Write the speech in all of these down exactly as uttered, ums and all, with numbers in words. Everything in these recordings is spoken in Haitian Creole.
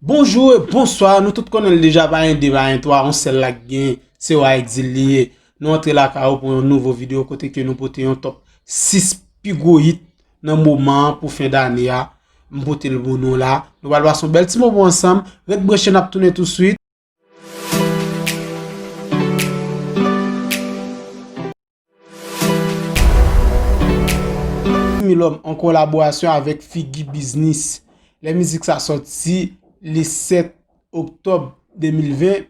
Bonjou e bonswa, nou tout konnen l deja, pa gen de, pa gen twa, yon sèl la k gen, se Wa Exil li ye. Nou antre lakay ou pou yon nouvo videyo kote ke nou pote yon top sis pi gwo hit nan moman an pou fen dane a. M pote l pou nou la. Nou pral pase yon bèl ti moman ansanm. Ret branche, n ap tounen touswit. Dimi Lòm an kolaborasyon avèk Figi Biznis. Lè mizik sa sòti le sèt oktòb de mil ven,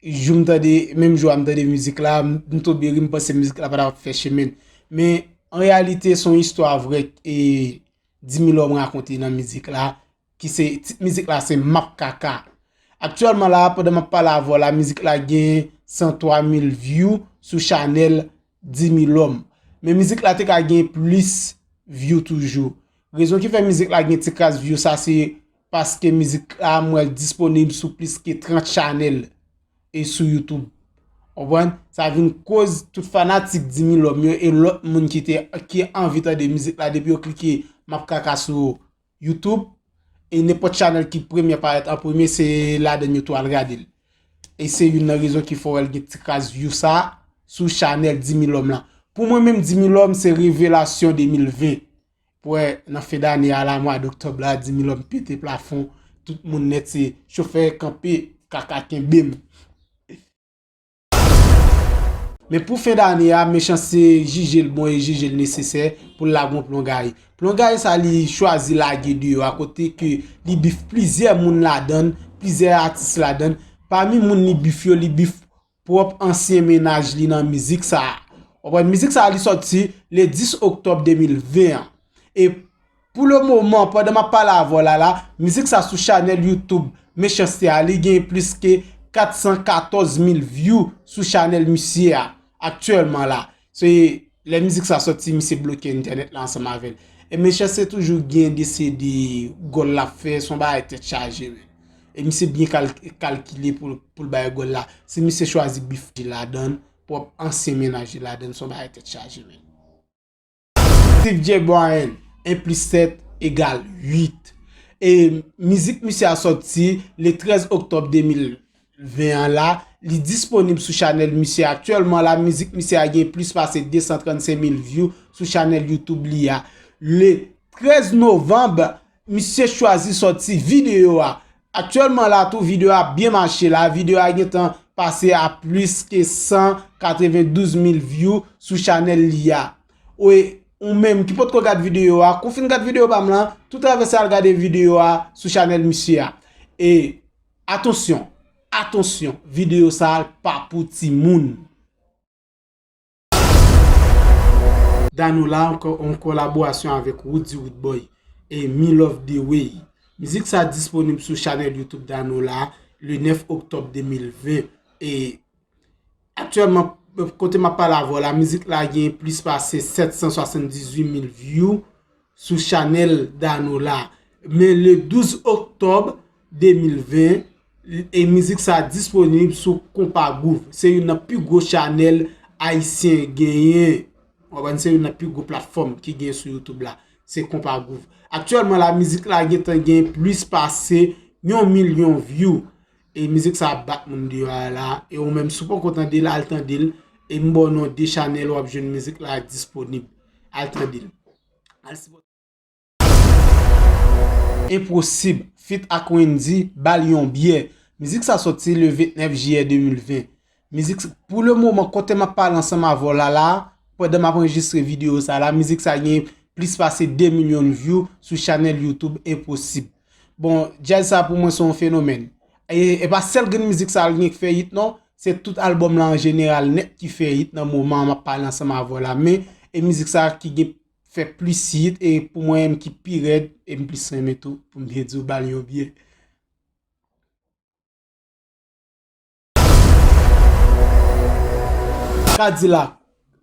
jou m tande, menm jou a m tande mizik la, m, m tonbe ri, m panse mizik la pa t ap fè chemen l. Men, an reyalite, se yon istwa vrè e Dimi Lòm rakonte nan mizik la, ki se, tit mizik la se M ap Kaka. Aktyèlman la, pandan m ap pale avè w la, mizik la gen san twa mil view sou chanèl Dimi Lòm. Men mizik la te ka gen plis view toujou. Rezon ki fè mizik la gen ti kras view sa, se paske mizik la, m wè l disponib sou plis ke trant chanèl e sou YouTube. Konprann? Sa vin koz tout fanatik Dimi Lòm yo e lòt moun ki te, ki anvi tande mizik la, depi yo klike M ap Kaka sou YouTube, e nenpòt chanèl ki premye parèt an premye, se ladan yo tou al gade l. E se youn nan rezon ki fè w wè l gen ti kras view sa sou chanèl Dimi Lòm lan. Pou mwen menm, Dimi Lòm se revelasyon de mil ven. Pou wè, nan fen dane a la, mwa doktòb la, Dimi Lòm pete plafon, tout moun nèt se chofè kanpe, kaka kenbe m. Men pou fen dane a, Mechanste jije l bon e jije l nesesè pou l lage yon plongaye. Plongaye sa li chwazi lage deyò a, kote ke li bif plizyè moun ladan l, plizyè atis ladan l. Pami moun li bif yo, li bif pwòp ansyen mennaj li nan mizik sa a. Ou konprann? Mizik sa a, li sòti le dis oktòb de mil ven an. E pou le moman, pandan m ap pale avè w la la, mizik sa sou chanèl YouTube Mechanste a, li gen plis ke kat san katòz mil view sou chanèl misye a, aktyèlman la. Se lè mizik sa sòti, misye bloke entènèt la ansanm avè l. E Mechanste toujou gen de se de gòl l ap fè, se yon bagay tèt chaje, men. E misye byen kal-, kalkile pou, pou l bay gòl la. Si misye chwazi bif ladan l, pwòp ansyen mennaj li ladan l, se yon bagay tèt chaje, men. Steve J Bryan, en plis sèt egal uit. E mizik misye a sòti le trèz oktòb de mil ven an la, li disponib sou chanèl misye. Aktyèlman la, mizik misye a gen plis pase de san trannsenk mil view sou chanèl YouTube li a. Le trèz novanm, misye chwazi sòti videyo a. Aktyèlman la tou, videyo a byen mache la. Videyo a gentan pase a plis ke san katrevendouz mil view sou chanèl li a. E ou menm ki potko gad videyo a, kou fin gad videyo pa m lan, tou travèse al gade videyo a sou chanèl misye a. E atansyon, atansyon, videyo sa a pa pou timoun. Danola an ko-, an kolaborasyon avèk Roody Roodboy e Me Love The Way. Mizik sa disponib sou chanèl YouTube Danola le nèf oktòb de mil ven. E aktyèlman, kote m ap pale avè w la, mizik la gen plis pase sèt san swasanndizuit mil view sou chanèl Danola. Men le douz oktòb de mil ven, e mizik sa disponib sou Konpa Groove. Se youn nan pi gwo chanèl ayisyen genyen. Ou konprann? Se youn nan pi gwo platfòm ki genyen sou YouTube la. Se Konpa Groove. Aktyèlman la, mizik la gentan gen plis pase yon milyon view. E mizik sa ap bat moun deyò a la. E ou menm, si w poko tande l, al tande l. E m ba w non de chanèl w ap jwenn mizik la disponib. Al tande l. Al sipòte. Enposib, feat ak Wendy, Ba l yon byè. Mizik sa sòti le vennèf jiyè de mil ven. Mizik s-, pou le moman, kote m ap pale ansanm avè w la la, pandan m ap anrejistre videyo sa la, mizik sa gen plis pase de milyon view sou chanèl YouTube Enposib. Bon, djaz sa pou mwen se yon fenomèn. E, e pa sèl grenn mizik sa l gen k fè hit non, se tout albòm la an jeneral nèt ki fè hit nan moman an m ap pale ansanm avè w la. Men, e mizik sa ki gen fè plis hit, e pou mwen menm ki pi rèd, e m plis renmen tou, pou m byen di w, Ba l yon byè. Kadilak,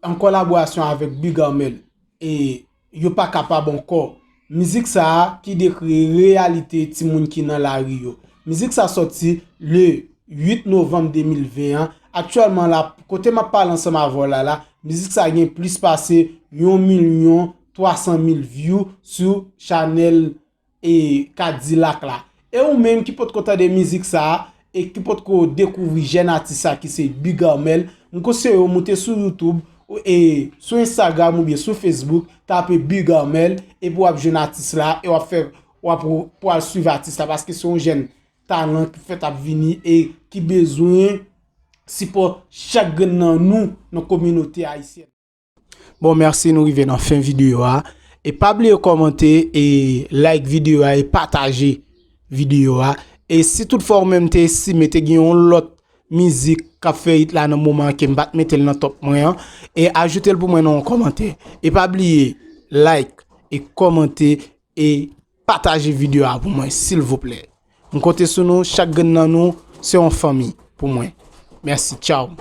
an kolaborasyon avèk Big Armel, e Yo Pa Kapab Ankò. Mizik sa a ki dekri reyalite timoun ki nan lari yo. Mizik sa sòti le uit novanm de mil ven an. Aktyèlman la, kote m ap pale ansanm avè w la la, mizik sa gen plis pase yon milyon twa san mil view sou chanèl e Kadilak la. E ou menm ki potko tande mizik sa a, e ki potko dekouvri jèn atis sa ki se Big Armel, m konseye w moute sou YouTube, e sou Instagram oubyen sou Facebook, tape Big Armel, epi w ap jwenn atis la, e w ap fè, w ap pral swiv atis la, paske se yon jèn talan ki fèt ap vini e ki bezwen sipò chak grenn nan nou nan kominote ayisyèn. Bon, mèsi, nou rive nan fen videyo a. E pa bliye kòmante e like videyo a e pataje videyo a. E si toutfwa ou menm te estime te gen yon lòt mizik k ap fè hit la nan moman an ke m pa t mete l nan top mwen an, e ajoute l pou mwen nan yon kòmantè. E pa bliye like e kòmante e pataje videyo a pou mwen, silvouplè. M konte sou nou, chak grenn nan nou se yon fanmi pou mwen. Mèsi, tchaw.